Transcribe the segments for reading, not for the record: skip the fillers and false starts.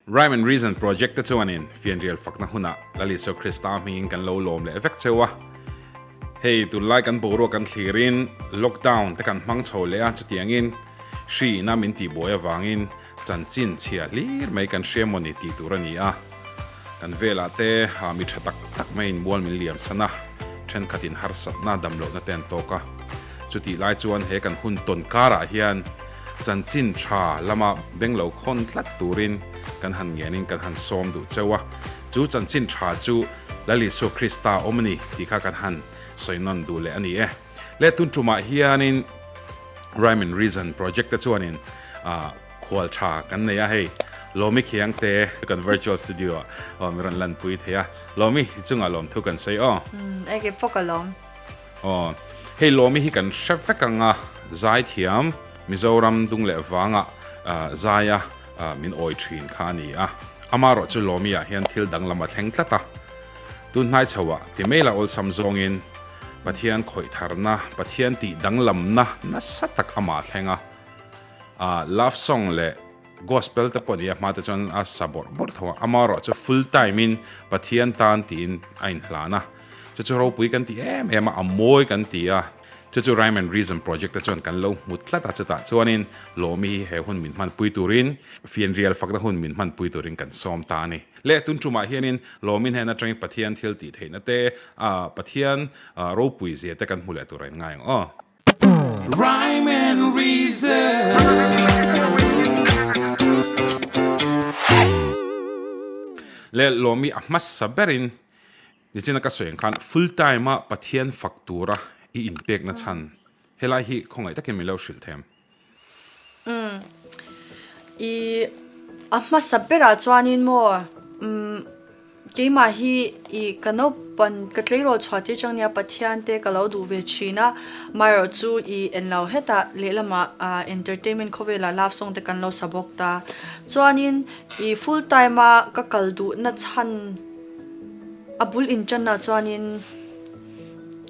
Rhyme and Reason Project te chuanin fianrial fakna hunah Lal Isua Krista hmingin kan lo lawm leh vek cheu a. Hei tunlai kan boruak kan thlirin lockdown te kan hmang chho leh a, chutiangin hri ina min tihbuai avangin chanchin chhia hlir mai kan hria mawni tih tur a ni a. Kan velah te mi tha tak tak maiin mual min liam san a, thenkhatin harsatna damlohna te an tawk a. Chutih lai chuan he kan hun tawn karah hian chanchin tha lama beng lo khawn tlat turin kan han ngenin kan han sawm duh cheu a. Chu chanchin tha chu Lal Isua Krista awm a ni tih kha kan han sawi nawn duh leh a ni e. Le tun tumah hianin Rhyme and Reason project te chuanin khual tha kan nei a hei Lawmi Khiang te kan virtual studio ah mi rawn lanpui thei a Lawmi i chungah lawm thu kan sawi aw. Enge pawh ka lawm. Aw hei Lawmi hi kan hre vek ang a zaithiam Mizoram dung leh vangah zaia min awi thin kha a ni a amarawh chu Lawmi ah hian thil danglam a thleng tlat a tun hnai chho ah ti mai la awlsam zawngin Pathian khawih tharna, Pathian tih danglamna nasa tak amah thleng a. Ah, love song leh gospel te pawh ni a hma te chuan a sa bawrh bawrh tho a. Amaherawh chu full time in Pathian tan tiin a inhlan a. Chu chu ropui kan ti em em a, a mawi kan ti a. Chu chu Rhyme and Reason project te chuan kan lo hmu tlat a, chutah chuanin Lawmi hi he hun min hmanpui turin, fianrial fakna hun min hmanpui turin kan sawm ta a ni. Leh tun tumah hianin Lawmin hnen atangin Pathian thil tih theihna te, Pathian ropui zia te kan hmu leh tur a in ngai ang aw. Rhyme and Reason. Leh Lawmi a hmasa berin nichina ka sawi ang khan full time a Pathian fak tura i inpekna chhan helai hi khawngaih takin min lo hrilh them. Umm i a hmasa berah chuanin maw umm keimah hi i ka naupan ka tleirawl chhuah tir chang nia Pathian te ka lo duh ve thin a amaherawh chu i en lo hetah lehlamah ah entertainment khawvelah love song te kan lo sa bawk ta chuanin i full time a ka kal duhna chhan a bul inṭanna chuanin.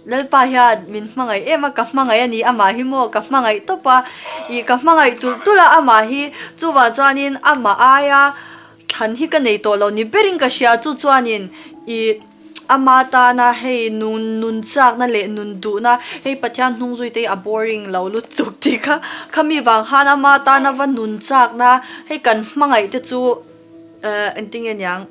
Lalpa hian min hmangaih em a, ka hmangaih a ni amah hi maw, ka hmangaih tawp a, ih ka hmangaih tulh tulh a amah hi, chuvang chuanin amah aia thlan hi ka nei tawh lo ni berin ka hria, chu chuanin ih ama tana hei nun nun chakna leh nun duhna hei Pathian hnung zui te hi a boring lo lutuk tih kha khami vang khan ama tana va nun chakna hei kan hmangaih te chu eh engtinge niang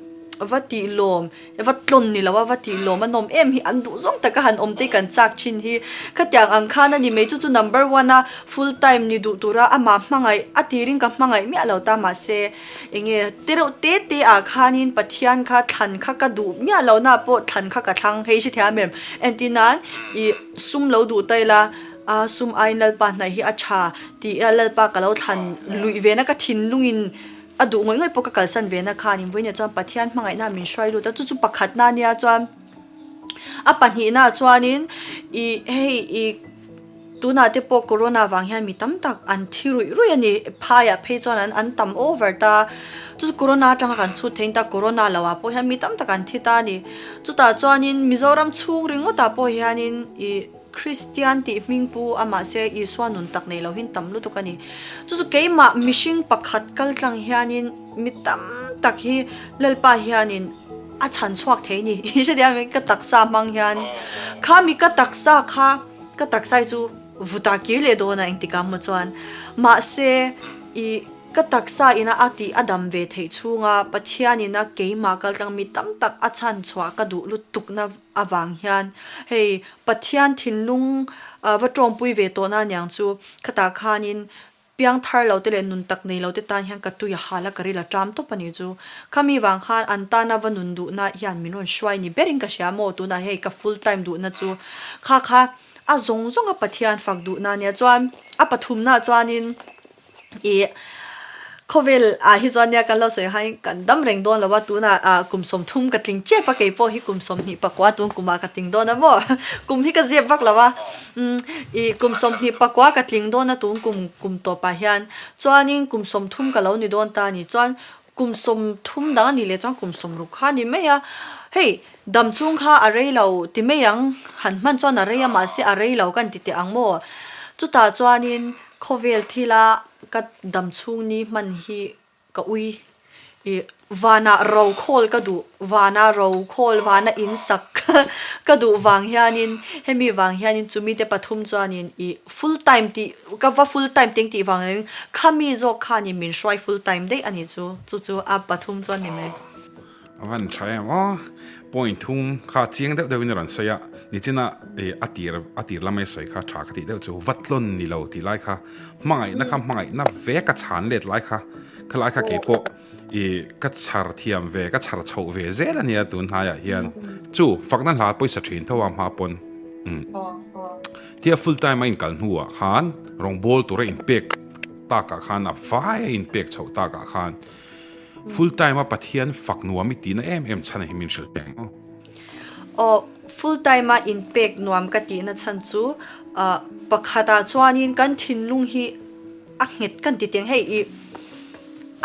va tih lawm. Va tlawn ni lo a, va tih lawm a nawm em hi an duh zawng taka han awm te kan chak thin hi. Khatiang ang khan a ni mai chu chu number one a full time ni duh tura amah hmangaih a tirin ka hmangaih miah lo ta mahse enge te reuh te te ah khanin Pathian kha thlan kha ka duh miah lo na pawh thlan kha ka thlang hei hre thiam em entir nan ih sum lo duh ta ila a sum aiin Lalpa hnaih hi a tha tih a Lalpa ka lo thlan luih ve na ka thinlungin A duh ngawih ngawih pawh ka kalsan ve na khan in vawiin ah chuan Pathian hmangaihna min hruai lut a, chu chu pakhatna ania chuan a pahnihna ah chuanin ih hei ih tunah te pawh corona vang hian mi tam tak an thi ruih ruih a ni, phaiah phei chuan an an tam over ta, chu chu corona atanga kan chhut theih ta corona lo ah pawh hian mi tam tak an thi ta a ni, chutah chuanin Mizoram chhung ringawt ah pawh hianin ih. Kristian tih hming pu a mahse Isua nun tak nei lo hin tam lutuk a ni. Chu chu keimah mihring pakhat kal tlang hianin mi tam tak hi Lalpa hianin a chhan chhuak thei ni. I hre diam em ka taksa hmang hian kha mi ka taksa kha ka taksa hi chu vuta kir leh dawn a engtik ah maw chuan mahse i ka taksa ina a tih a dam ve theih chhunga Pathian ina keimah kal tlang mi tam tak a chhan chhuah ka duh lutuk na avang hian hei Pathian thinlung va tawngpui ve tawhna aniang chu khatah khanin piang thar lo te leh nun tak nei lo te tan hian ka tui a hal a ka ril a ṭam tawp a ni chu. Khami vang khan an tana va nun duhna hian min rawn hruai ni berin ka hria maw tunah hei ka full time duhna chu kha kha a zawng zawnga Pathian fak duhna ania chuan a pathumna chuanin Ih, khawvel ah hi chuan nia kan lo sawi hain kan dam reng dawn lo a, tunah ah kum 30 ka tling tep a, kei pawh hi kum 24 tun kumah ka tling dawn a maw, kum hi ka zep vak lo a, umm ih kum 24 ka tling dawn a tun kum kum tawpah hian chuanin kum 30 ka lo ni dawn ta a ni chuan kum 30 dang a nih leh chuan kum 60 kha a ni mai a, hei dam chhung kha a rei lo ti mai ang, han hman chuan a rei a mahse a rei lo kan ti teh ang maw, chutah chuanin. Khawvel thila ka dam chhung ni hman hi ka ui. I vanah ro khawl ka duh, vana ro khawl, vana in sak ka duh vang hianin hemi vang hianin chumi te pathum chuanin i full time tih ka va full time teng tih vang reng khami zawk khanin min hruai full time daih a nih chu, chu chu a pathum chuan ni mai. A van tha em aw, point thum kha chiang deuh deuhin a rawn sawi a, nichina i a tir a tir lama i sawi kha tha ka tih deuh chu vatlawn ni lo tih lai kha hmangaihna kha hmangaihna vek a chhan let lai kha khalai kha keipawh i ka chhar thiam ve ka chhar chhoh ve zel a nia tun hnaiah hian chu fakna hla pawisa thin tho a hma pawn umm thia full time a inkal hnuah khan rawngbawl tura inpek takah khan a vai a inpek chhoh takah khan Full time a Pathian fak nuam i tihna em em chhan hi min hrilh peng maw? Aw, full time a inpek nuam ka tihna chhan chu pakhatah chuanin kan thinlung hi a nghet kan ti teng hei i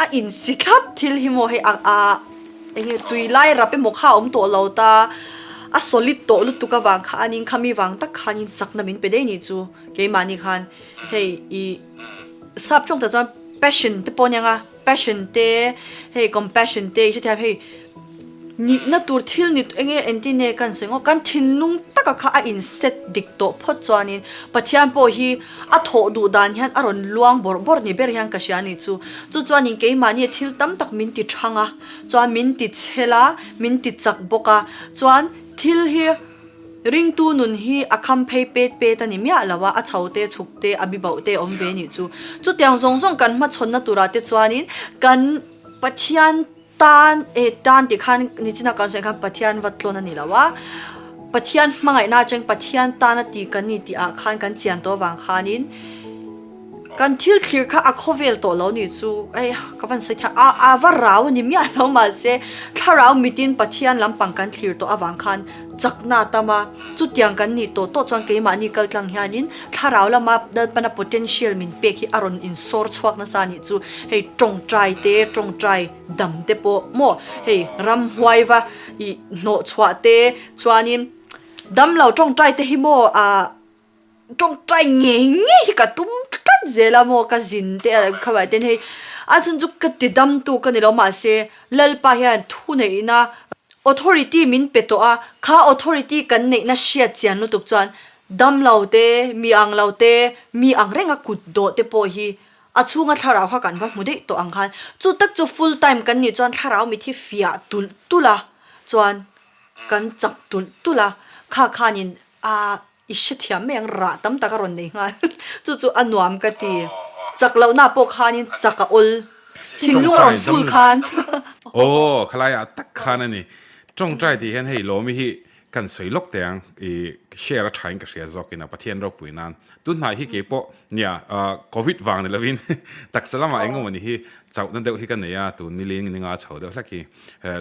a insi thlap thil hi maw hei a a enge tui lai rap emaw kha a awm tawh lo ta a solid tawh lutuk avang khanin khami vang tak khanin chakna min pe daih nih chu keimahni khan hei i sap tawng tak chuan passion te pawh a nia nga. Passion te, hei compassion te i hrethiam hei nihna tur thil ni enge engtin nge kan sawi ngawt kan thinlung taka kha a in set dik tawh phawt chuanin Pathian pawh hi a thawh duh dan hian a rawn luang bawrh bawrh ni ber hian ka hria a nih chu. Chu chuanin keimahni thil tam tak min ti thang a, chuan min ti chhel a, min ti chak bawk a, chuan thil hi Ringtu nun hi a kham phei pet pet a ni miah lo a, a chho te, chhuk te, a bi bauh te awm ve nih chu. Chutiang zawng zawng kan hmachhawnna turah te chuanin kan Pathian tan e tan tih khan nichina kan sawi khan Pathian va tlawn a ni lo a, Pathian hmangaihna atang Pathian tana ti kan ni tih ah khan kan chian tawh avang khanin kan thil thlir kha a khawvel tawh lo nih chu ei ka van sawi thiam a a va rau a ni miah lo mahse thlarau mitin Pathian lampang kan thlir tawh avang khan Chakna a tam a, chutiang kan nih tawh tawh chuan keimahni kal tlang hianin thlarau lama Lalpana potential min pek hi a rawn insawr chhuak nasa a nih chu. Hei tawngtai te, tawngtai dam te pawh maw hei ramhuai va ih hnawh chhuah te chuanin damlo tawngtai te hi maw ah Tawngtai ngei ngei hi ka tum tlat zel a maw ka zin te a kha vah ten hei a chhan chu ka ti dam tu ka ni lo mahse Lalpa hian thu neihna authority min pe tawh a kha authority kan neihna hriat chian lutuk chuan dam lo te mi ang lo te mi ang renga kut dawh te pawh hi a chhunga thlarau kha kan va hmu daih tawh ang khan chu tak chu full time kan nih chuan thlarau mithi fiah tulh tulh a chuan kan chak tulh tulh a kha khanin a I hrethiam mai ang, rah tam tak a rawn nei nghal. Chu chu a nuam ka ti. Chak lohna pawh khanin chak a awl. Thinlung a rawn full khan. Aw, khalaiah tak khan a ni. Tawngtai tih hian hei Lawmi hi kan sawi lawk teh ang, i share a thain ka hria zawkin a Pathian ropui nan. Tunhnai hi keipawh nia Covid vang ni lovin taksa lamah eng emaw ni hi chauhna deuh hi ka nei a, tun niling ninga chho deuh hlek hi.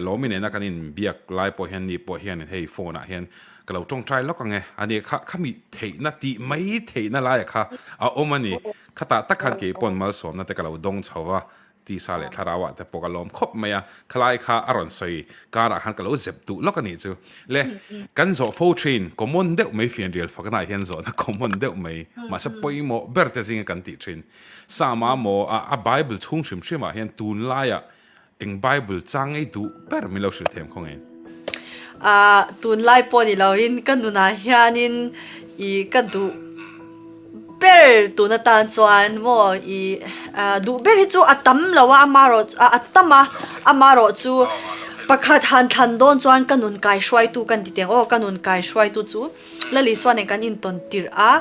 Lawmi nena kan inbiak lai pawh hian ni pawh hianin hei phone ah hian Ka lo tawngtai lawk ang e. A nih kha, khami theihna tih mai theihna laiah kha a awm a ni. Khatah tak khan kei pawn malsawmna te ka lo dawng chho va, tisa leh thlarauah te pawh ka lawm khawp mai a. Khalai kha a rawn sawi karah khan ka lo zep duh lawk a nih chu. Le, kan zawh fo thin, common deuh mai fianrial faknaah hian zawhna common deuh mai, mahse pawimawh ber te zinga kan tih thin. Sama maw, a Bible chhung hrim hrimah hian tunlaiah Eng Bible chang ei duh ber min lo hrilh thiam khaw ngei? Ah, tunlai pawh ni loin ka nunah hianin i ka duh ber tun atan chuan maw i duh ber hi chu a tam lo a, amarawh a tam a, amarawh chu pakhat han thlan dawn chuan ka nun kai hruaitu ka ni tih ang aw, ka nun kai hruaitu chu Lalisua nen kan intawn tirh a.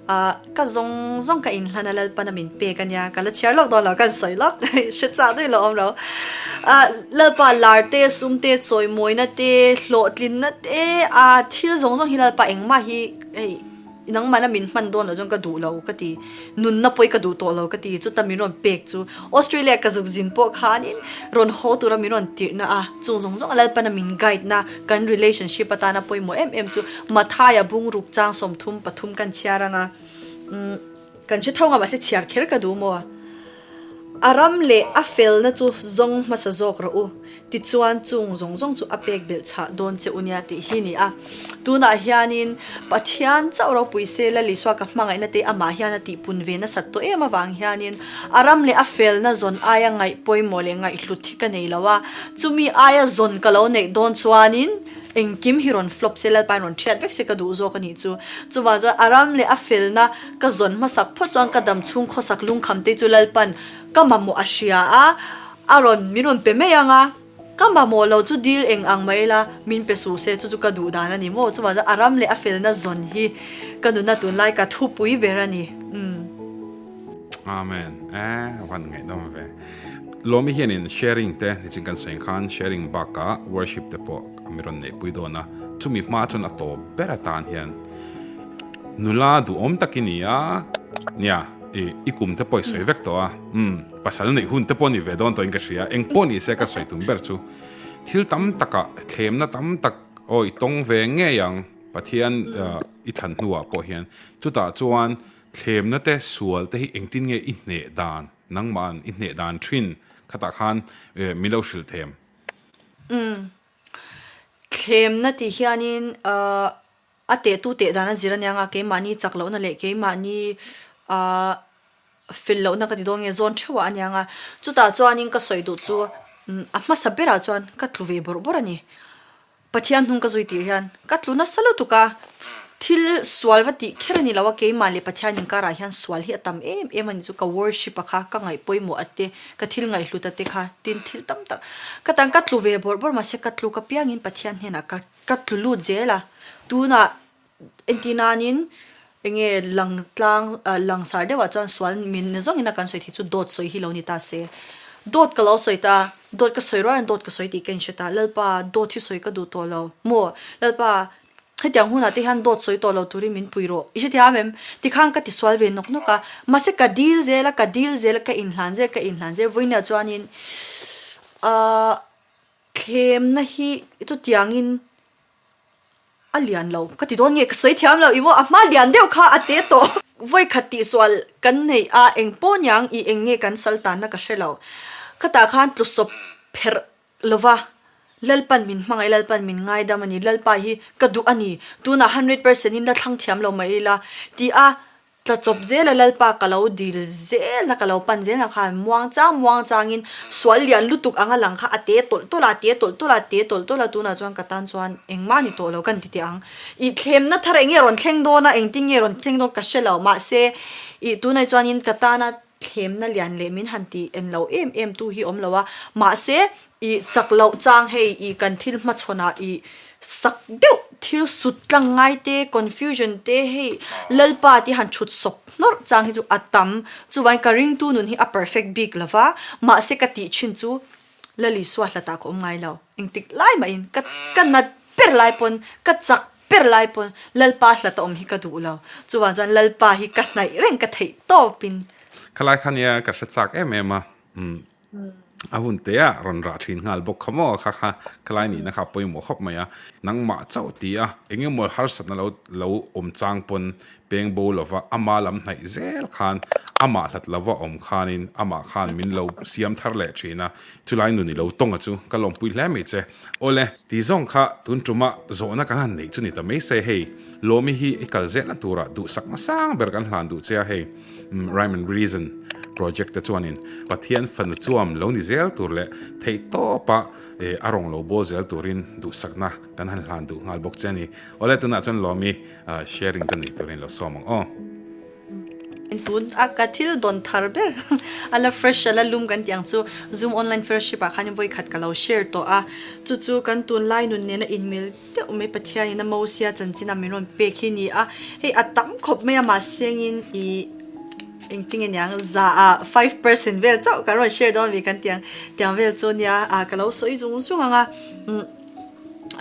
Ahh ka zawng zawng ka inhlan a Lalpana min pek a nia, ka la chhiar lawk dawn lo, ka sawi lawk hre chak daih lo awm lo. Ahh Lalpa lar te, sum te, chawimawina te, hlawhtlinna te, ahh thil zawng zawng hi Lalpa engmah hi hei nangmahna min hman dawn loh chuan ka duh lo ka ti, nunna pawh hi ka duh tawh lo ka ti, chuta min rawn pek chu Australia ka zuk zin pawh khanin rawn haw tura min rawn tirhna a, chung zawng zawng a Lalpana min guide na kan relationship atana pawimawh em em chu Mathaia bungruk chang 33 kan chhiar ang a, umm kan hre tho nga mahse chhiar kher ka duh maw? A ram leh a felna chu zawng hmasa zawk rawh u, tichuan chung zawng zawng chu a pek belh chhah dawn che u nia tih hi ni a. Tunah hianin Pathian chauh ropui se Lal Isua ka hmangaihna te amah hian a tihpun ve nasat tawh em avang hianin a ram leh a felna zawn aia ngaih pawimawh leh ngaihhlut hi ka nei lo a, chumi aia zawn ka lo neih dawn chuanin Engkim hi rawn flop se, Lalpain rawn ṭhiat vek se ka duh zawk a nih chu. Chuvang chuan a ram leh a felna ka zawn hmasak phawt chuan ka dam chhung khawsak lungkham te chu Lalpan ka mamawh a hria a, a rawn min rawn pe mai ang a, ka mamawh lo chu dil eng ang mai ila min pe suh se, chu chu ka duh dan a ni maw. Chuvang chuan a ram leh a felna zawn hi ka nuna tunlai ka thupui ber a ni. Umm. Amen. Eh, van ngaihnawm ve. Lawmi hianin sharing te nichin kan sawi khan sharing bakah worship te pawh mi rawn neihpui dawn a, chumi hma chuan a tawp ber atan hian nula duhawm tak i ni a, nia i i kum te pawh i sawi vek tawh a, umm pasal neih hun te pawh a ni ve dawn tawhin ka hria, eng pawh ni se ka sawi tum ber chu thil tam takah thlemna tam tak aw i tawng ve ngei ang Pathian i thlan hnuah pawh hian chutah chuan thlemna te sual te hi engtin nge i hneh dan? Nangma'n i hneh dan thin khatah khan min lo hrilh them. Umm. Thlemna tih hianin a tehtu teh dan a zir aniang a, keimahni chak lohna leh keimahni fel lohna ka ti dawn nge zawn theuhah aniang a. Chutah chuanin ka sawi duh chu a hmasa berah chuan ka tlu ve bawrh bawrh a ni. Pathian hnung ka zui tir hian ka tlu nasa lutuk a, thil sual va tih kher a ni lo a, keimah leh Pathian inkarah hian sual hi a tam em em a ni chu, ka worship a kha, ka ngaih pawimawh a te, ka thil ngaihhlut a te kha, tin thil tam tak ka tan ka tlu ve bawrh bawrh mahse ka tluk apiangin Pathian hnenah ka ka tlu lut zel a, tunah Entir nanin enge lang tlang langsar deuhah chuan sual min zawngin a kan sawi theih chu dawt sawi hi lo ni ta se. Dawt ka lo sawi ta, dawt ka sawi rual in dawt ka sawi tih ka inhre ta, Lalpa dawt hi sawi ka duh tawh lo maw? Lalpa hetiang hunah te hian dawt sawi tawh lo turin min pui rawh i hrethiam em? Tikhan ka tisual ve nawk nawk a, mahse ka dil zel a, ka dil zel a, ka inhlan zel, ka inhlan zel, vawiinah chuanin ahh thlemna hi chutiangin A lian lo ka ti dawn nge ka sawi thiam lo i maw a hma lian deuh kha a te tawh. Vawi khat tihsual kan neih a eng pawh niang i eng nge kan sal tanna ka hre lo. Khatah khan tlusawp pherh lova Lalpan min hmangaih Lalpan min ngaidam a ni Lalpa hi ka duh a ni tunah 100% in la thlang thiam lo mai ila ti a Tla chawp zel a Lalpa ka lo dil zel na ka lo pan zel na khan muang chang muang changin sual lian lutuk anga lang kha a te tawlh tawlh a, a te tawlh tawlh a, a te tawlh tawlh a tunah chuan ka tan chuan engmah ni tawh lo ka ni ti ang. Ih thlemna thar eng nge rawn thleng dawn a, engtin nge rawn thleng dawn ka hre lo mahse ih tunah chuanin ka tana thlemna lian leh min han ti en lo em em tu hi awm lo a mahse I chak loh chang hei i kan thil hmachhawnah i sak deuh thil sut tlang ngai te, confusion te hei Lalpa te han thut sawp hnawrh chang hi chu a tam. Chuvangin ka ringtu nun hi a perfect bik lo va, mahse ka tih thin chu Lal Isua hlatah ka awm ngai lo. Engtik lai mahin ka ka nat ber lai pawn ka chak ber lai pawn Lalpa hlata awm hi ka duh lo. Chuvang chuan Lalpa hi ka hnaih reng ka theih tawpin. Khalai kha nia ka hre chak em em a. A hun te a rawn rah thin nghal bawk kha maw kha kha khalai nihna kha a pawimawh khawp mai a, nangmah chauh ti a eng emaw harsatna lo lo awm chang pawn peng bo lova ama lam hnaih zel khan amah hlat lova awm khanin amah khan min lo siam thar leh thin a, chulai nun i lo tawng a chu ka lawmpui hle mai che. Awle, ti zawng kha tun tuma zawhna kan han neih chu ni ta mai se hei Lawmi hi i kal zelna turah duhsakna sang ber kan hlan duh che a hei. Rhyme and Reason project te chuanin Pathian fanu chuam lo ni zel tur leh theih tawpa a rawng lo bawl zel turin duhsakna kan han hlan duh nghal bawk che a ni. Awle tunah chuan Lawmi sharing te nei turin lo sawm ang aw. Tun a ka thil dawn thar ber a la fresh a la lum kan tih ang chu Zoom online fellowship ah khan vawikhat ka lo share tawh a, chu chu kan tunlai nun nena inmil Deuh mai Pathianin a Mosia chanchin a min rawn pek hi ni a, hei a tam khawp mai a mahsengin ih engtin nge niang za ah 5% vel chauh kan rawn share dawn ve kan tiang tiang vel chu nia ah ka lo sawi zung zung ang a umm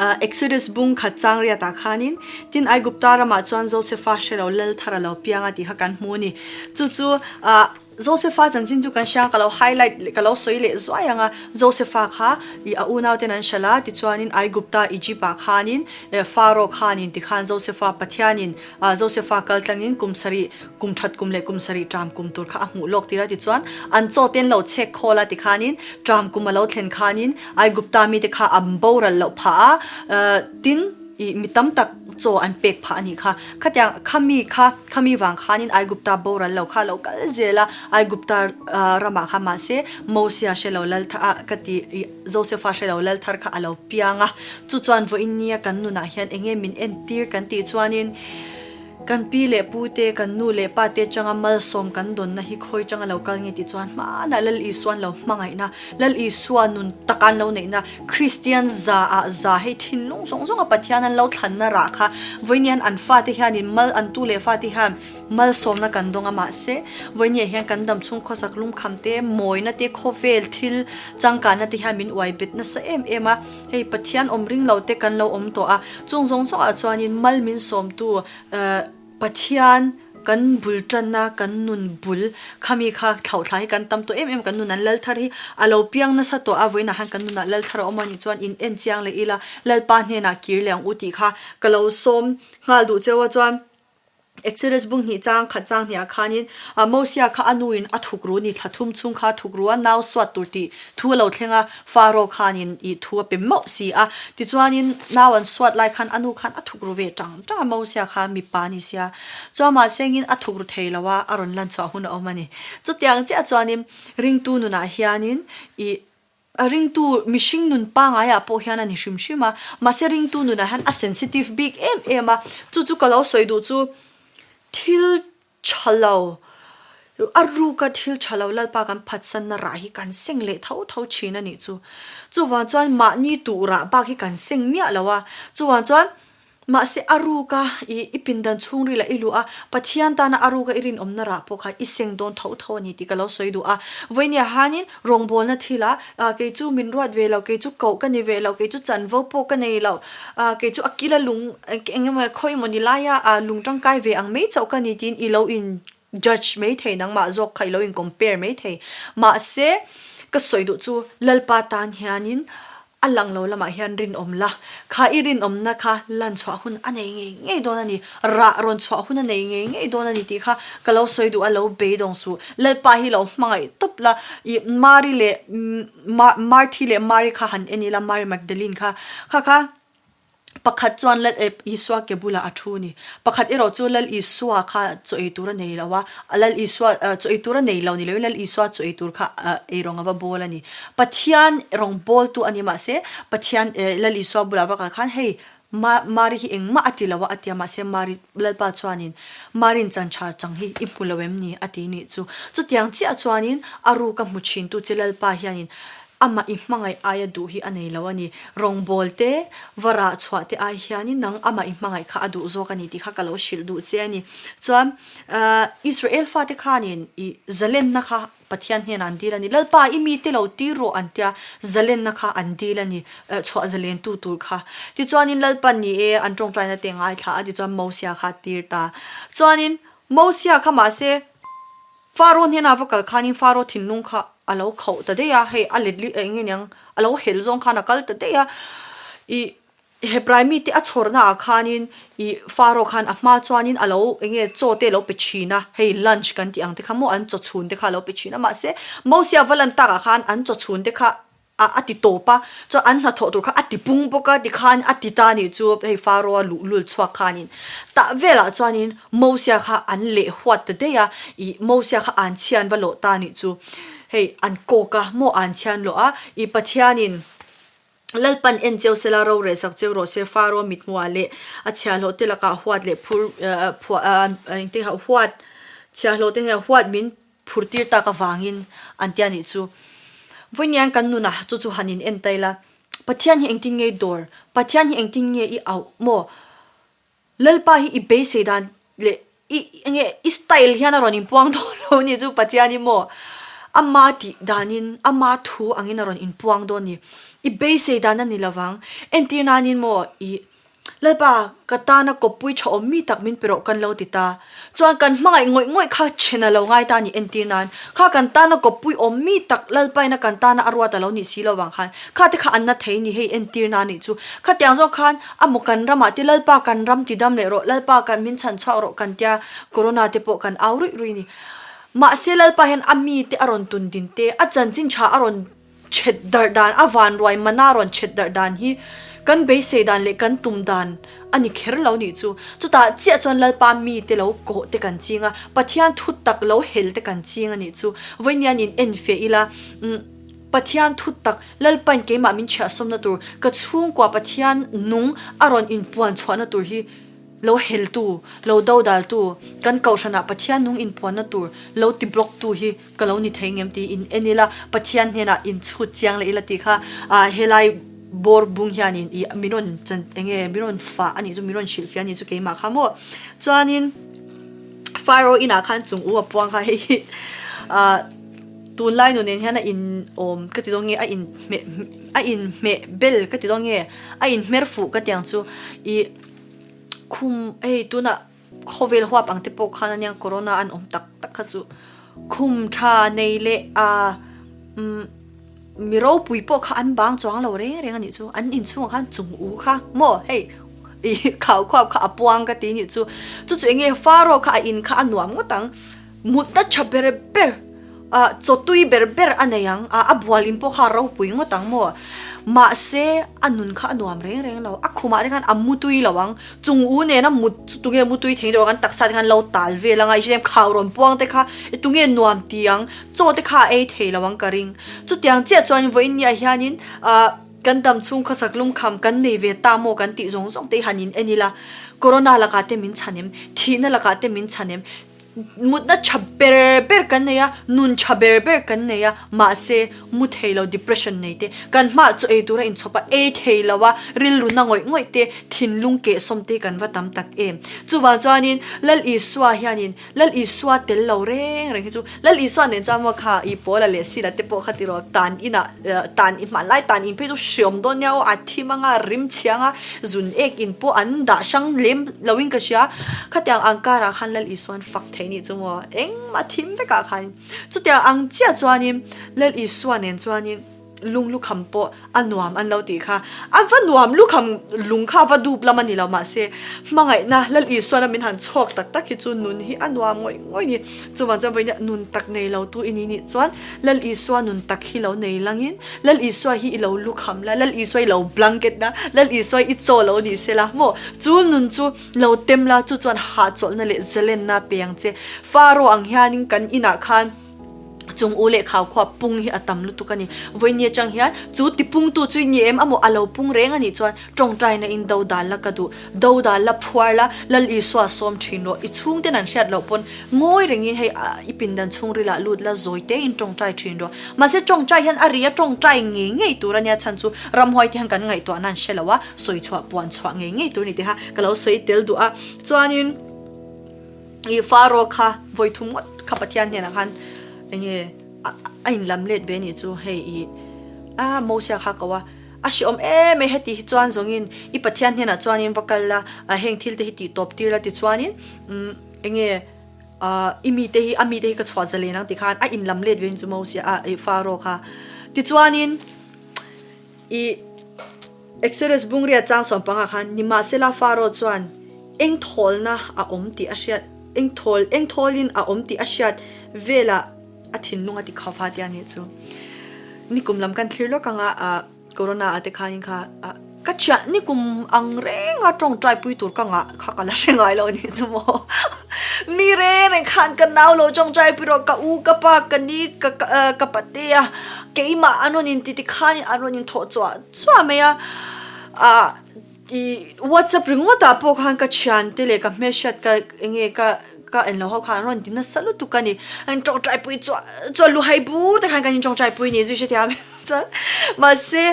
ah Exodus bung khat chang riat ah khanin tin Aigupta ramah chuan Josefa hrelo lal thar a lo piang a tih kha kan hmu a ni chu chu ah. Josepha chanchin chu kan hria, ka lo highlight leh ka lo sawi leh zuai ang a, Josepha kha ih a unauten an hralh a, tichuanin Aigupta, Egypt ah khanin Pharaoh khanin tikhan Josepha Pathianin Josepha kal tlangin kum sarih, kum that kum leh kum sarih ṭam kum tur kha a hmuh lawk tir a, tichuan an chaw te an lo chhek khawl a tikhanin ṭam kum a lo thlen khanin Aigupta mite kha an boral loh phah a, tin. Ih, mi tam tak chaw an pek phah a nih kha. Khatiang, khami kha, khami vang khanin Aigupta boral lo kha a lo kal zel a, Aigupta ramah kha mahse Mosia hre lo lal thar a ka ti, ih, Josefa hre lo lal thar kha a lo piang a. Chu chuan vawiin nia kan nunah hian eng nge min entir kan tih chuanin, Kan pi leh pu te, kan nu leh pa te changa malsawm kan dawnna hi khawi changa lo kal nge tih chuan hmanah Lal Isuan lo hmangaihna, Lal Isua nun taka an lo neihna, Kristian za ah za hei thinlung zawng zawnga Pathian an lo thlanna rah kha vawiinian an fate hianin mal an tu leh fate hian malsawmna kan dawng a mahse vawiiniah hian kan damchhung khawsak lungkham te, mawina te, khawvel thil changkanna te hian min uai bet nasa em em a. Hei Pathian awm ring lo te kan lo awm tawh a, chung zawng zawngah chuanin mal min sawmtu Pathian kan bul tanna kan nun bul khami kha thlauhthla hi kan tam tawh em em kan nun an lal thar hi a lo piang nasa tawh a, vawiinah khan kan nunah lal thar a awm a nih chuan in en chiang leh ila Lalpa hnenah kir leh ang u tih kha ka lo sawm nghal duh cheu a chuan Exodus bung hnih chang khat chang hniah khanin Mosia kha a nuin a thuk ru ni thla thum chhung kha a thuk ru a, nau suat tur tih thu a lo thleng a, Pharaoh khanin ih thu a pe mauh si a. Tichuanin nau an suat lai khan a nu khan a thuk ru ve tang tang a, Mosia kha mipa a ni sia. Chuan mahsengin a thuk ru thei lo a, a rawn lan chhuah hun a awm a ni. Chutiang chiah chuanin ringtu nunah hianin ih A ringtu mihring nun pangaiah pawh hian a ni hrim hrim a, mahse ringtu nunah hian a sensitive bik em em a, chu chu ka lo sawi duh chu thil tha lo, a ruka thil tha lo Lalpa kan phatsanna rah hi kan seng leh tho tho thin a nih chu. Chuvang chuan mahni tuh rah bak hi kan seng miah lo a, chuvang chuan Mahse a ruka i i pindan chhungril ah i luh a, Pathian tana a ruka i rinawmna rah pawh kha i seng dawn tho tho a ni tih ka lo sawi duh a. Vawinia hanin rawngbawlna thil ah, ah kei chu min ruat ve lo, kei chu koh ka ni ve lo, kei chu chanvo pawh ka nei lo, ah kei chu a kila lung eng emaw khawi emaw ni laia ah lung tangkai ve ang mai chauh ka ni tiin i lo in judge mai thei nangmah zawk kha i lo in compare mai thei. Mahse ka sawi duh chu Lalpa tan hianin A lang lo lamah hian rinawm la, kha i rinawmna kha lan chhuah hun a nei ngei ngei dawn a ni, rah rawn chhuah hun a nei ngei ngei dawn a ni tih kha ka lo sawi duh a, lo beidawng suh. Lalpa hi lo hmangaih tawp la, i Mari leh Marthi leh Mari kha han en ila, Mari Magdalene kha, kha kha pakhat chuan Lal Isua ke bulah a thu a ni. Pakhat erawh chu Lal Isua kha chaw ei tur a nei lo a, Lal Isua chaw ei tur a nei lo ni loin Lal Isua chaw ei tur kha ei rawng a va bawl a ni. Pathian rawng bawltu a ni mahse Pathian Lal Isua bulah va kal khan hei Ma Mari hi engmah a ti lo a a ti a mahse Mari Lalpa chuanin Marin chan tha chang hi i hmu lo em ni a ti nih chu. Chutiang chiah chuanin a ruka hmu thintu che Lalpa hianin Amah i hmangaih aia duh hi a nei lo a ni. Rawngbawl te, va rah chhuah te ai hianin nang amah i hmangaih kha a duh zawk a ni tih kha ka lo hrilh duh che a ni. Chuan, Israel fate khanin i zalenna kha Pathian hnenah an dil a ni. Lalpa, i mite lo tir rawh an tia, zalenna kha an dil a ni, chhuah zalentu tur kha. Tichuanin Lalpan ni e, an tawngtaina te ngaithla a, tichuan Mosia kha a tir ta. Chuanin Mosia kha mahse, Faro hnena va kal khanin Faro thinlung kha a lo khauh ta daih a, hei a let li eng nge niang a lo helh zawng khan a kal ta daih a, ih Hebrai mite a chhawrna ah khanin ih Faro khan a hma chuanin a lo eng nge chaw te a lo pe thin a, hei lunch kan tih ang te kha maw an chaw chhun te kha a lo pe thin a, mahse Mosia va lan takah khan an chaw chhun te kha a a ti tawp a, chuan an hnathawh tur kha a ti pung bawk a, tikhan a ti ta nih chu hei Pharaoh-a luhlul chhuak khanin tah velah chuanin Mosia kha an leh huat ta daih a, ih Mosia kha an chhian va lawh ta nih chu hei an kawk a maw an chhian lawh a, ih Pathianin Lalpan en cheu sela rorel sak cheu rawh se Pharaoh mithmuah leh a chhiahhlawh te lakah huat leh phur phuah engtin huat chhiahhlawh te hian huat min Phur tir tak avangin an tia nih chu. Vawiinian kan nunah chu chu han in en ta ila, Pathian hi engtin nge i dawr? Pathian hi engtin nge i auh maw? Lalpa hi i beisei dan leh i enge i style hian a rawn inpuang dawn lo nih chu Pathian hi maw? Ama tih danin, ama thu angin a rawn inpuang dawn ni. I beisei dan a ni lovang. Entir nanin maw i. Lalpa, ka tana kawppui tha awm mi tak min pe rawh kan lo ti ta. Chuan kan hmangaih ngawih ngawih kha then a lo ngai ta a ni entir nan. Kha kan tana kawppui awm mi tak Lalpaina kan tana a ruat a lo nih si lo vang khan kha te kha an na thei ni hei entir nan nih chu. Khatiang zawk khan a maw kan ramah te Lalpa kan ram ti dam leh rawh, Lalpa kan min chhan chhuak rawh kan tia Corona te pawh kan au ruih ruih ni. Mahse Lalpa hian a mi te a rawn tun din te, a chanchin tha a rawn Chhet darh dan, a van ruai mana rawn chhet darh dan hi kan beisei dan leh kan tum dan a ni kher lo nih chu. Chutah chiah chuan Lalpa mite lo kawh te kan ching a, Pathian thu tak lo hel te kan ching a nih chu. Vawiin in en feh ila, umm Pathian thu tak Lalpain keimah min chhiahsawmna tur, ka chhungkua Pathian nung a rawn inpuan chhuahna tur hi Lo heltu, lo dodaltu, kan kohhranah Pathian nung inpuanna tur lo ti block tu hi ka lo ni thei ngem tiin en ila, Pathian hnenah inchhut chiang leh ila tih kha ah helai bawr bung hianin ih min rawn chan enge min rawn fah a nih chu min rawn hrilhfiah a nih chu keimah kha maw. Chuanin Pharaoh inah khan chung u a puang kha hei hi ah tunlai nu nen hian a in awm ka ti dawn nge a in hmeh a inhmeh bel ka ti dawn nge a inhmer fuh ka ti ang chu ih. Khum hei tunah khawvel huap ang te pawh khan ania corona an awm tak tak kha chu khum tha nei leh a umm mi ropui pawh kha an bang chuang lo reng reng a nih chu an inchhungah khan chung u kha maw hei ih khau khuap kha a puang ka ti nih chu chu chu eng nge Pharaoh kha a in kha a nuam ngawt ang. Mutna tha ber ber, ah chaw tui ber ber a nei ang, ah a bual in pawh kha a ropui ngawt ang maw? Mahse, a nun kha a nuam reng reng lo. A khumah te khan a mu tui lo ang. Chung u nena mut chu tunge mu tui thei deuh ang, an taksa te khan lo tal vel ang a, i hriat em khau rawn puang te kha i tunge nuam ti ang, chaw te kha a ei thei lo ang ka ring. Chutiang chiah chuan vawiin niah hianin ah kan dam chhung khawsak lungkham kan nei ve ta maw kan tih zawng zawng te hi han in en ila, Corona lakah te min chhan em? Thihna lakah te min chhan em? Mutna tha ber ber kan nei a, nun tha ber ber kan nei a, mahse mu thei lo depression nei te, kan hmaah chaw ei tura inchhawp a, ei thei lo a, rilru na ngawih ngawih te, thinlung kehsawm te kan va tam tak em. Chuvang chuanin Lal Isua hianin Lal Isua tel lo reng reng hi chu Lal Isua nen chuan maw kha i Paula leh Sila te pawh kha tiraw tan inah tan i hmanlai tan in phei chu hriawm dawn nia aw, a thim anga rim chhiang a, Zun ek in pawh an dah hrang lem lo in ka hria. Khatiang ang karah khan Lal Isuan fak thei nih chu maw? Engmah thim vekah khan. Chutiang ang chiah chuanin Lal Isua nen chuanin lung lukham pawh a nuam an lo tih kha. A va nuam lukham lung kha a va dup lam a ni lo mahse hmangaihna Lal Isuana min han chhawk tak tak hi chu nun hi a nuam ngawih ngawih ni. Chuvang chuan vawiin nun tak nei lo tu i ni nih chuan Lal Isua nun tak hi lo nei langin, Lal Isua hi i lo lukham la, Lal Isua i lo blanket la, Lal Isua i chaw lo ni se la maw? Chu nun chu lo tem la, chu chuan hahchawlhna leh zalenna pe ang che. Faro ang hianin kan inah khan chung u leh khau khua pung hi a tam lutuk a ni. Vawiin atang hian chu tipungtu chu i ni em amaw a lo pung reng a nih chuan tawngtaina in do dal la ka duh. Do dal la phuar la, Lal Isua sawm thin rawh. I chhungten an hriat loh pawn Ngawi rengin hei i pindan chhungrilah lut la zawi tein tawngtai thin rawh. Mahse tawngtai hian a ri a tawngtai ngei ngei tur a nia chhan chu ramhuai te hian kan ngaihtuahna an hre lo a, sawi chhuah puan chhuah ngei ngei tur a ni tih kha ka lo sawi tel duh a. Chuanin i Faro kha vawi thum ngawt kha Pathian hnenah khan enge a inlam let ve nih chu hei i a Mosia kha ko a. A hreawm em e heti hi chuan zawngin i Pathian hnenah chuanin va kal la heng thil te hi tih tawp tir la tichuanin umm Enge i mite hi a mite hi ka chhuah zalen ang tikhan a inlam let ve chu Mosia a i Pharaoh kha. Tichuanin i Exodus bungria chang sawmpangah khan nimahsela Pharaoh chuan eng thawlna a awm tih a hriat eng thawl eng thawlin a awm tih a hriat velah a thinlung a ti khauh a tia nih chu. Nikum lam kan thlir lawk anga ah. Corona ah te khanin kha ah ka thiah ni kum ang reng a tawngtai pui tur ka ngah kha ka la hre ngai lo nih chu maw mi reng reng khan ka nau lo tawngtai pui rawh ka u ka pa ka ni ka ka pate a keimah an rawn in ti ti khanin an rawn in thawh chuah chuah mai a ah I WhatsApp ringawt ah pawh khan ka thian te leh ka hmelhriat ka enge ka ka enlo ho khan an rawn ti nasa lutuk a ni. An tawngtai pui chuah chuah luhai bur te khan kan in tawngtai pui ni zui hrethiam em chuan mahse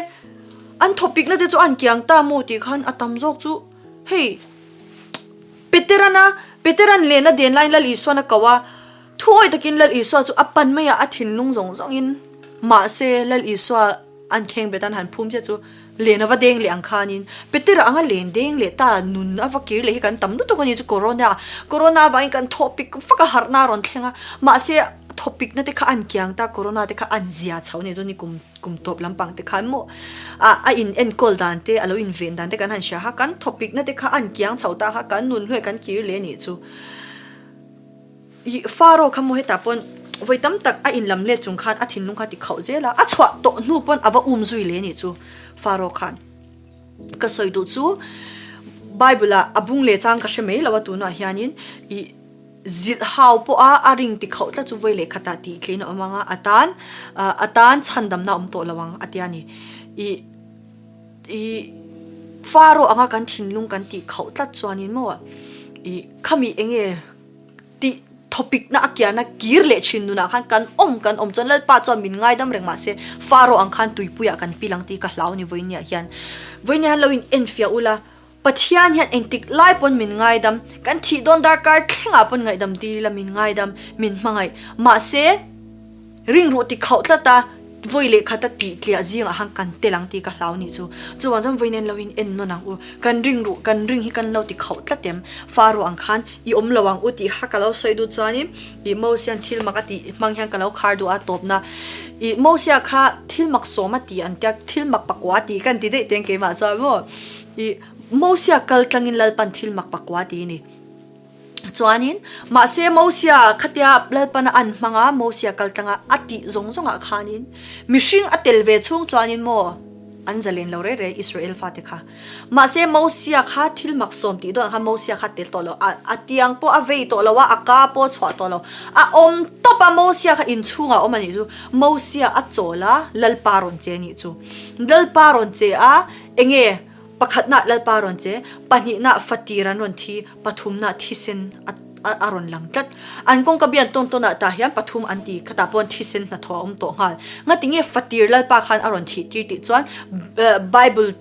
an thawpik na te chu an kiang ta maw tih khan a tam zawk chu hei Peteran a Peteran len a den laiin Lal Isuan a ko a thuawi takin Lal Isua chu a pan mai a a thinlung zawng zawng in mahse Lal Isua. An khengbet an han phum chiah chu len a va deng leh ang khanin Petera anga len deng leh ta nun a va kir leh hi kan tam lutuk a ni chu corona corona avangin kan thaw pik vak a harhna a rawn thleng a mahse thaw pikna te kha an kiang ta corona te kha an zia chho a ni chuan kum kum tawp lampang te khan maw ah a in enkawl dan te a lo inven dan te kan han hria kha kan thaw pikna te kha an kiang chho ta kha kan nun hluai kan kir leh a nih chu. Ih, Faro kha maw hetah pawn vawi tam tak a inlam let chung khan a thinlung kha ti khauh zel a, a chhuah tawh hnu pawn a va um zui leh anih chu Faro khan. Ka sawi duh chu Bible ah a bung leh chang ka hre mai lo a tunah hianin ih zilh hau pawh a a ring ti khauh tlat chu vawi leh khatah tih tlein a awm ang a, a tan a tan chhandamna a awm tawh lo ang a tia ni. Ih, ih Faro anga kan thinlung kan tih khauh tlat chuanin maw ih khami enge Tih thawpikna a kiana kir leh thin nunah khan kan awm kan awm chuan Lalpa chuan min ngaidam reng mahse Faro ang khan tuipuiah kan pil ang tih ka hlau ni vawinia hian. Vawinia hian lo in enfiah ula, Pathian hian engtik lai pawn min ngaidam, kan thih dawn darkar thlengah pawn ngaihdam tir ila min ngaidam, min hmangaih. Mahse. Ringruh ti khauh tlat a, vawi leh khat a tih tliah zingah khan kan tel ang tih ka hlau nih chu. Chuvang chuan vawi nen lo in en nawn ang u. Kan ringruh, kan ring hi kan lo ti khauh tlat em? Fa ruah ang khan i awm lo ang u tih kha ka lo sawi duh chuanin ih Mosia thil mak a tih hmang hian ka lo khar duh a tawpna. Ih Mosia kha thil mak sawm a ti an tia, thil mak pakua tih kan ti daih teng keimah chuan maw. Ih Mosia kal tlangin Lalpan thil mak pakua ti a ni. Chuanin, mahse Mosia khatia Lalpana an hmang a, Mosia kal tlanga a tih zawng zawngah khanin mihring a tel ve chhung chuanin maw an zalen lo reh reh Israel fate kha. Mahse Mosia kha thil mak sawm tih dawnah khan Mosia kha tel tawh lo, a a tiang pawh a vei tawh lo a, a ka pawh a chhuah tawh lo, a awm tawp a, Mosia kha inchhungah a awm a nih chu. Mosia a chawl a, Lalpa rawn che a nih chu. Lalpa rawn che a, enge Pakhatna Lalpa rawn che, pahnihna fatir an rawn thi, pathumna thisen a a rawn lang tlat. An kawngka bian tawn tawnah tah hian pathum an ti, khatah pawn thisen hnathawh a awm tawh nghal. Ngati nge fatir Lalpa khan a rawn thih tir tih chuan Bible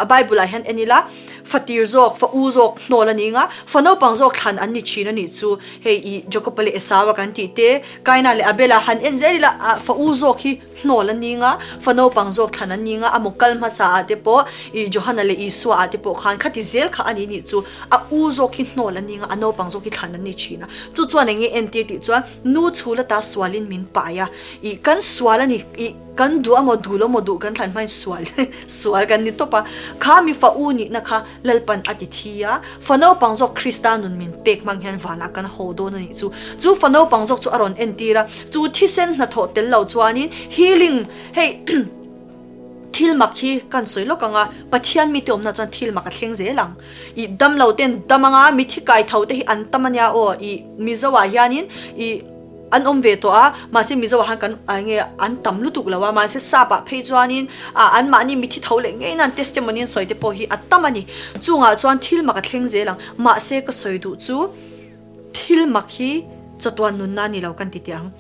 a Bible ah hian en ila fatir zawk, fa u zawk hnawl a ni nga, fa naupang zawk thlan an ni thin a nih chu. Hei i Jacob-a leh Esau-a kan tih te, Kaina leh Abel-a han en zel ila fa u zawk hi Hnawl an ni nga, fa naupang zawk thlan an ni nga, a maw kal hmasa ah te pawh ih Johana leh Isua ah te pawh khan khati zel kha a ni nih chu a u zawk hi hnawl an ni nga, a naupang zawk hi thlan an ni thin a. Chu chuan eng nge entir tih chuan nu chhul ata sualin min pai a, ih kan sual a ni, ih kan duh a maw duh lo maw duh kan thlan hmain sual sual kan ni tawp a, kha mi fa u nihna kha Lalpan a ti thi a, fa naupang zawk Krista nun min pek hmang hian vanah kan haw dawn a nih chu. Chu fa naupang zawk chu a rawn entir a, chu thisen hnathawh tel lo chuanin healing hei thil mak hi kan sawi lawk ang a, Pathian mite awmna chuan thil mak a thleng zel ang. Ih dam lo ten dam ang a, mithi kai tho te hi an tam a nia aw, ih Mizo ah hianin ih An awm ve tawh a, mahse Mizo ah khan kan ah enge an tam lutuk lo a, mahse sap ah phei chuanin ah an mahni mithi tho leh ngei nan testimony an sawi te pawh hi a tam a ni. Chungah chuan thil mak a thleng zel ang, mahse ka sawi duh chu thil mak hi chatuan nunna a ni lo kan ti teh ang.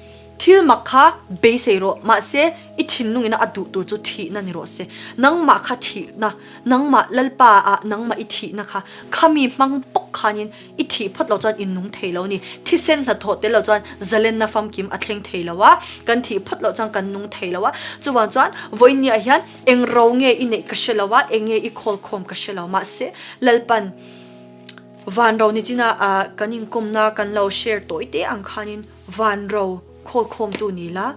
Thil mak kha beisei rawh, mahse i thinlung ina a duh tur chu thihna ni rawh se. Nangmah kha thihna, nangmah Lalpa ah nangmah i thihna kha khami hmang bawk khanin I thih phawt lo chuan in nung thei lo ni. Thisen hnathawh tel lo chuan zalenna famkim a thleng thei lo a, kan thih phawt loh chuan kan nung thei lo a. Chuvang chuan vawiinniah hian eng ro nge i neih ka hre lo a, eng nge i khawlkhawm ka hre lo. Mahse, Lalpan van ro nichina kan inkawmna kan lo share tawi te ang khanin van ro, Khawlkhawmtu ni la,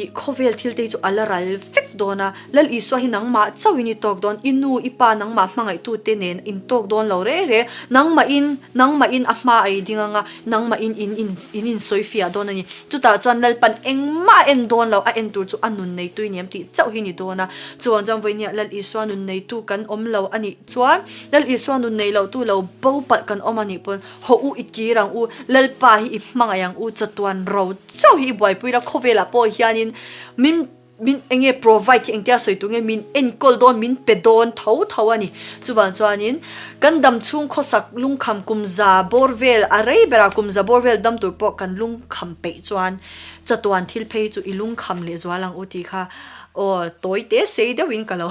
i khawvel thil te hi chu a la ral vek dawn a, Lal Isua hi nangmah chauhin i tawk dawn, i nu, i pa nangmah hmangaihtute nen in tawk dawn lo reh reh, nangmahin, nangmahin a hma a i ding anga, nangmahin in in in insawi fiah dawn a ni. Chutah chuan Lalpan engmah a en dawn lo, a en tur chu a nun neitu i ni em tih chauh hi ni dawn a. Chuvang chuan vawinia Lal Isua nun neitu kan awm lo a nih chuan, Lal Isua nun nei lohtu lo bo palh kan awm a nih pawn, Haw u i kir ang u, Lalpa hi i hmangaih ang u, chatuan ro chauh hi i buaipui la, khawvelah pawh hianin min min enge provide hi engtia sawi tur nge min enkawl dawn, min pe dawn tho tho a ni. Chuvang chuanin kan dam chhung khawsak lungkham kum za bawr vel a rei berah kum za bawr vel dam tur pawh kan lungkham peih chuan chatuan thil phei chu i lungkham leh zual ang u tih kha aw tawi te sei deuhin ka lo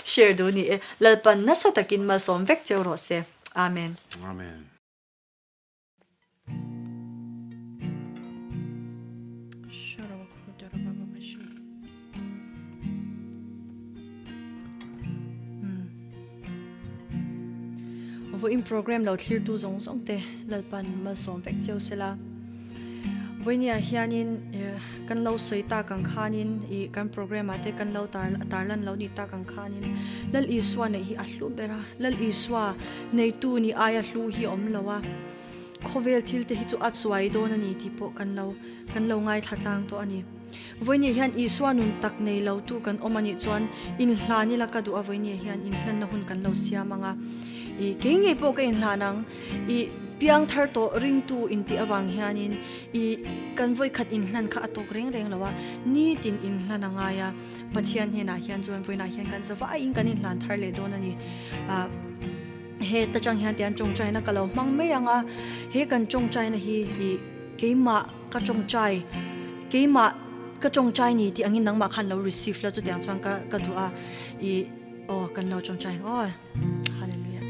share duh ni e. Lalpan nasa takin malsawm vek cheu rawh se. Amen. Amen. Vawiin program lo thlirtu zawng zawng te Lalpan malsawm vek cheu sela. Vawinia hianin kan lo sawi tak ang khanin ih kan program ah te kan lo tar tarlan lo nih tak ang khanin Lal Isua neih hi a hlu ber a, Lal Isua neitu nih aia hlu hi a awm lo a, khawvel thil te hi chu a chuai dawn a ni tih pawh kan lo kan lo ngaithla tlang tawh a ni. Vawinia hian Isua nun tak nei lo tu kan awm a nih chuan inhlan ila ka duh a, vawinia hian inhlanna hun kan lo siam ang a, ih kei ngei pawh ka inhlan ang. I piangthar tawh ringtu intih avang hianin i kan vawikhat inhlan kha a tawk reng reng lo a, nitin inhlan a ngai a, Pathian hnenah hian chuan vawiinah hian kan za vaiin kan inhlan thar leh dawn a ni. Ah he ta chang hian tian tawngtaina ka lo hmang mai ang a, he kan tawngtaina hi i keimah ka tawngtai keimah ka tawngtai ni tih angin nangmah khan lo receive la chutiang chuan ka ka duh a, i aw kan lo tawngtai ang aw. Hallelujah.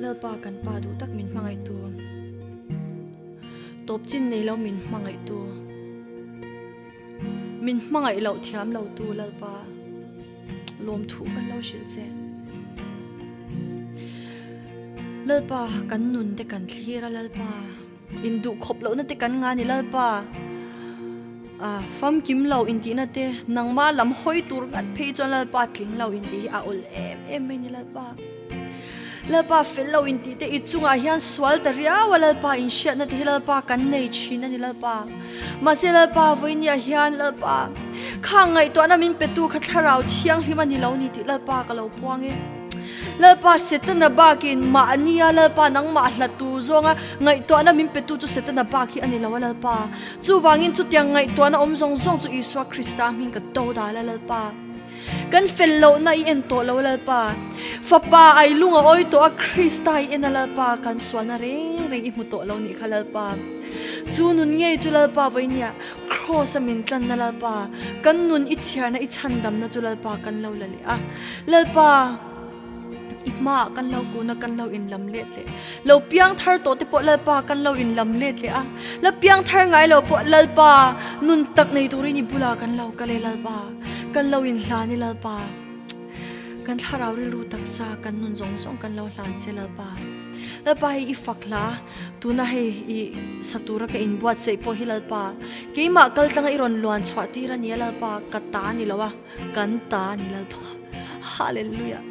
Lalpa kan pa duh tak min hmangaih tu. Tawp chin nei lo min hmangaih tu. Min hmangaih loh thiam lo tu Lalpa. Lawm thu kan lo hrilh che. Lalpa kan nun te kan thlir a Lalpa. Induh khawp lohna te kan nga ni Lalpa. Ah, famkim lo intihna te, nangmah lam hawi tur ngat phei chuan Lalpa tling lo intih hi a awl em em mai ni Lalpa. Lalpa fel lo intih te i chungah hian sual ta riau a Lalpa inhriatna te hi Lalpa kan nei thin a ni Lalpa. Mahse Lalpa vawinia hian Lalpa kha ngaihtuahna min petu kha thlarau thianghlim a ni lo ni tih Lalpa ka lo puang e. Lalpa Setana bakin mahnia Lalpa nangmah hlatu zawnga ngaihtuahna min petu chu Setana bak hi a ni lo a Lalpa. Chuvangin chutiang ngaihtuahna awm zawng zawng chu Isua Krista hming ka to dal a Lalpa. Kan fel lohna i en tawh lo a Lalpa. Fapa ai lung a awi tawh a Krista i en a Lalpa kan sualna reng reng i hmu tawh lo nih kha Lalpa. Chu nun ngei chu Lalpa vawinia Kraws a min tlanna Lalpa kan nun i chhiarna i chhandamna chu Lalpa kan lo la leh a Lalpa. I hmaah kan lo kun a, kan lo inlam let leh. Lo piang thar tawh te pawh Lalpa kan lo inlam let leh a. La piang thar ngai lo pawh Lalpa nun tak nei turin i bulah kan lo kal e Lalpa. Kan lo inhlan e Lalpa. Kan thlarau rilru taksa kan nun zawng zawng kan lo hlan che Lalpa. Lalpa hei i fak hla, tuna hei i sa tura ka inbuatsaih pawh hi Lalpa. Keimah kal tlanga i rawn luan chhuah tir a nia Lalpa, ka ta a ni lo a. Kan ta ni Lalpa. Hallelujah.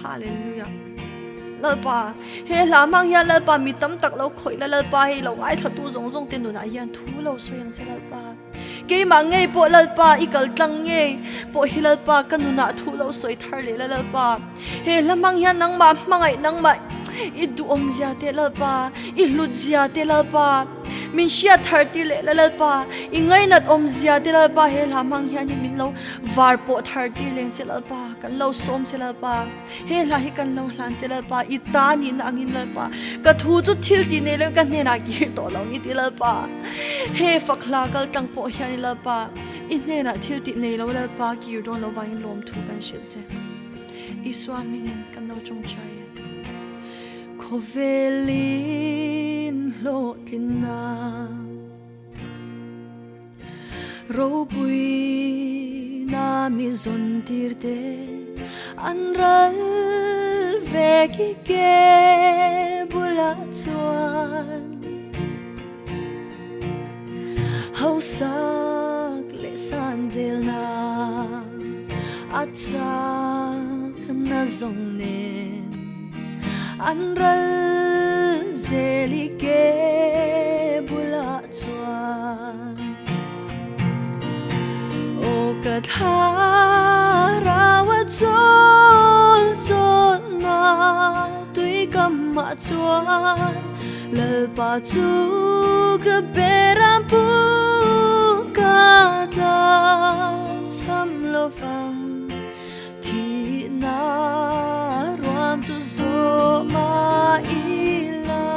Hallelujah. Lalpa, he hla hmang hian Lalpa mi tam tak lo khawih la Lalpa hei lo ngaithla tu zawng zawng te nunah hian thu lo sawi ang che Lalpa. Keimah ngei pawh Lalpa i kal tlang ngei pawh hi Lalpa ka nunah thu lo sawi thar leh la Lalpa. He hla hmang hian nangmah hmangaih nangmah i duhawm zia te Lalpa, i hlut zia te Lalpa. Min hriat thar tir leh la Lalpa, i ngainat awmzia te Lalpa he hla hmang hian in min lo var pawh thar tir leng che Lalpa, kan lo sawm che Lalpa, he hla hi kan lo hlan che Lalpa, i ta nihna angin Lalpa, ka thu chu thil tih nei loin ka hnenah kir tawh lo ni ti Lalpa, he fak hla kal tlang pawh hian i Lalpa, i hnenah thil tih nei lo Lalpa kir dawn lo vangin lawmthu kan hrilh che. Isua hmingin kan lo tawngtai e. Khawvelin hlawhtlinna ropuina mi zawn tir te an ral ve ki ke bulah chuan hausak leh san zelna a chak na zawng nen. An ral zel i ke bulah chuan Aw ka thlarau a chawl chawlhna tui kamah chuan Lalpa chu ka beram pu ka tla cham lovang. Thihna ruam chu zawh mah ila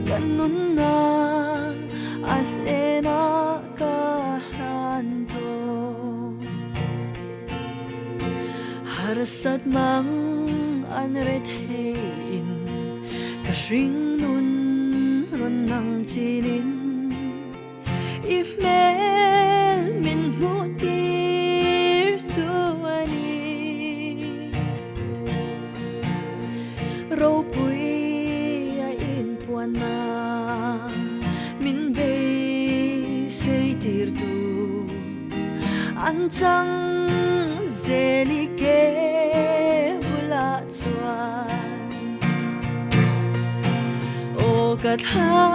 Ka nunna a hnenah ka hlan tawh Harsat mang an re theiin Ka hringnun rawn nang chinin. I hmel min hmuh tir tu a ni. An chang zel i ke bulah chuan Aw ka thlarau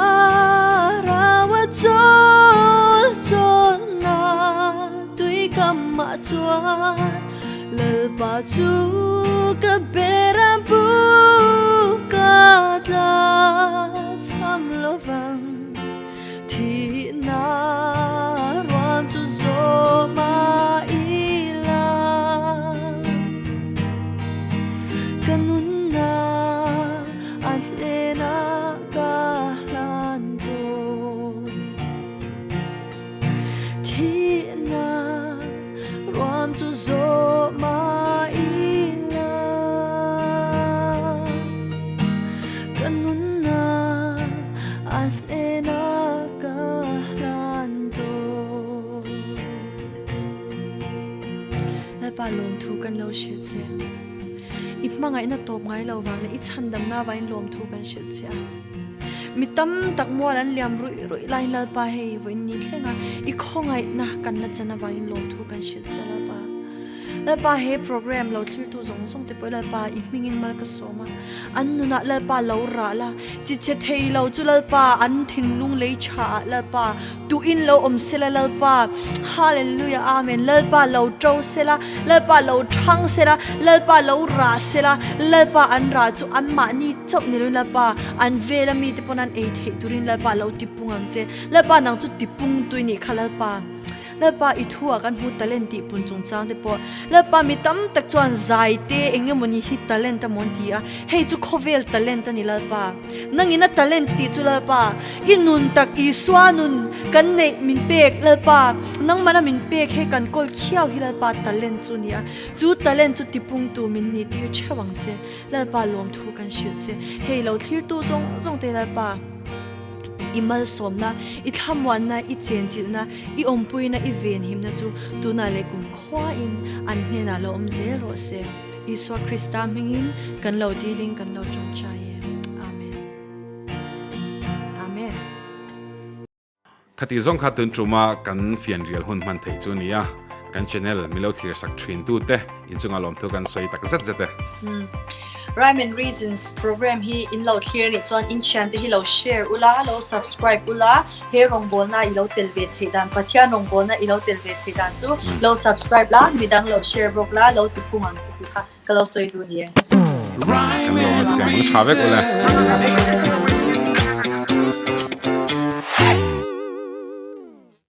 a chawl chawnna tui kamah chuan Lalpa chu ka beram pu ka tla cham lovang. Thihna ruam chu zawm a ila. Ka nunna a hnenah ka hlan dawn. Thihna ruam chu zawm a ila. Ka nunna A hnenah ka hlan dawn. Lalpa lawmthu kan lo hrilh che. I hmangaihna tawp ngai lo vang leh i chhandamna vangin lawmthu kan hrilh che a. Mi tam tak mual an liam ruih ruih laiin Lalpa hei vawiin ni thleng a, i khawngaihna kan la chan avangin lawmthu kan hrilh che Lalpa. Lalpa he program lo thlirtu zawng zawng te pawh Lalpa i hmingin mal ka sawm a, an nunah Lalpa lo rah la, chi che thei lo chu Lalpa an thinlung lei tha ah Lalpa tuin lo awm sela Lalpa Hallelujah Amen Lalpa lo to sela Lalpa lo thang sela Lalpa lo rah sela Lalpa an rah chu an mahni chauh ni loin Lalpa an vela mite pawn an ei theih turin Lalpa lo tipung ang che Lalpa nang chu tipung tui nih kha Lalpa. Lalpa i thu ah kan hmu talent tih pun chungchang te pawh Lalpa mi tam tak chuan zai te eng emawni hi talent a mawn ti a, hei chu khawvel talent a ni Lalpa. Nangin a talent tih chu Lalpa i nun tak Isua nun kan neih min pek Lalpa nangmana min pek he kan kawl khiau hi Lalpa talent chu a ni a, chu talent chu tipungtu min nih tir theuh ang che Lalpa lawmthu kan hrilh che hei lo thlirtu zawng zawng te Lalpa. I malsawmna, i thlamuanna, i chenchilhna, i awmpuina, i venhimna chu tunah leh kumkhuain an hnenah lo awm zel rawh se. Isua Krista hmingin kan lo dilin kan lo tawngtai e. Amen. Amen. Khati zawng kha tun tuma kan fianrial hun hman theih chu a ni a, kan channel milo thlir sak thin tute Inchunga lawmthu kan sawi tak zet zet e. Rhyme and Reasons program hi in lo thlir nih chuan in thiante hi lo share ula, lo subscribe ula, he rawngbawlna i lo tel ve theih dan, Pathian rawngbawlna i lo tel ve theih dan chu lo subscribe la, midang lo share bawk la, lo ti phung ang che tih kha ka lo sawi duh ni e. Kan lawm lutuk ang, tha vek ula.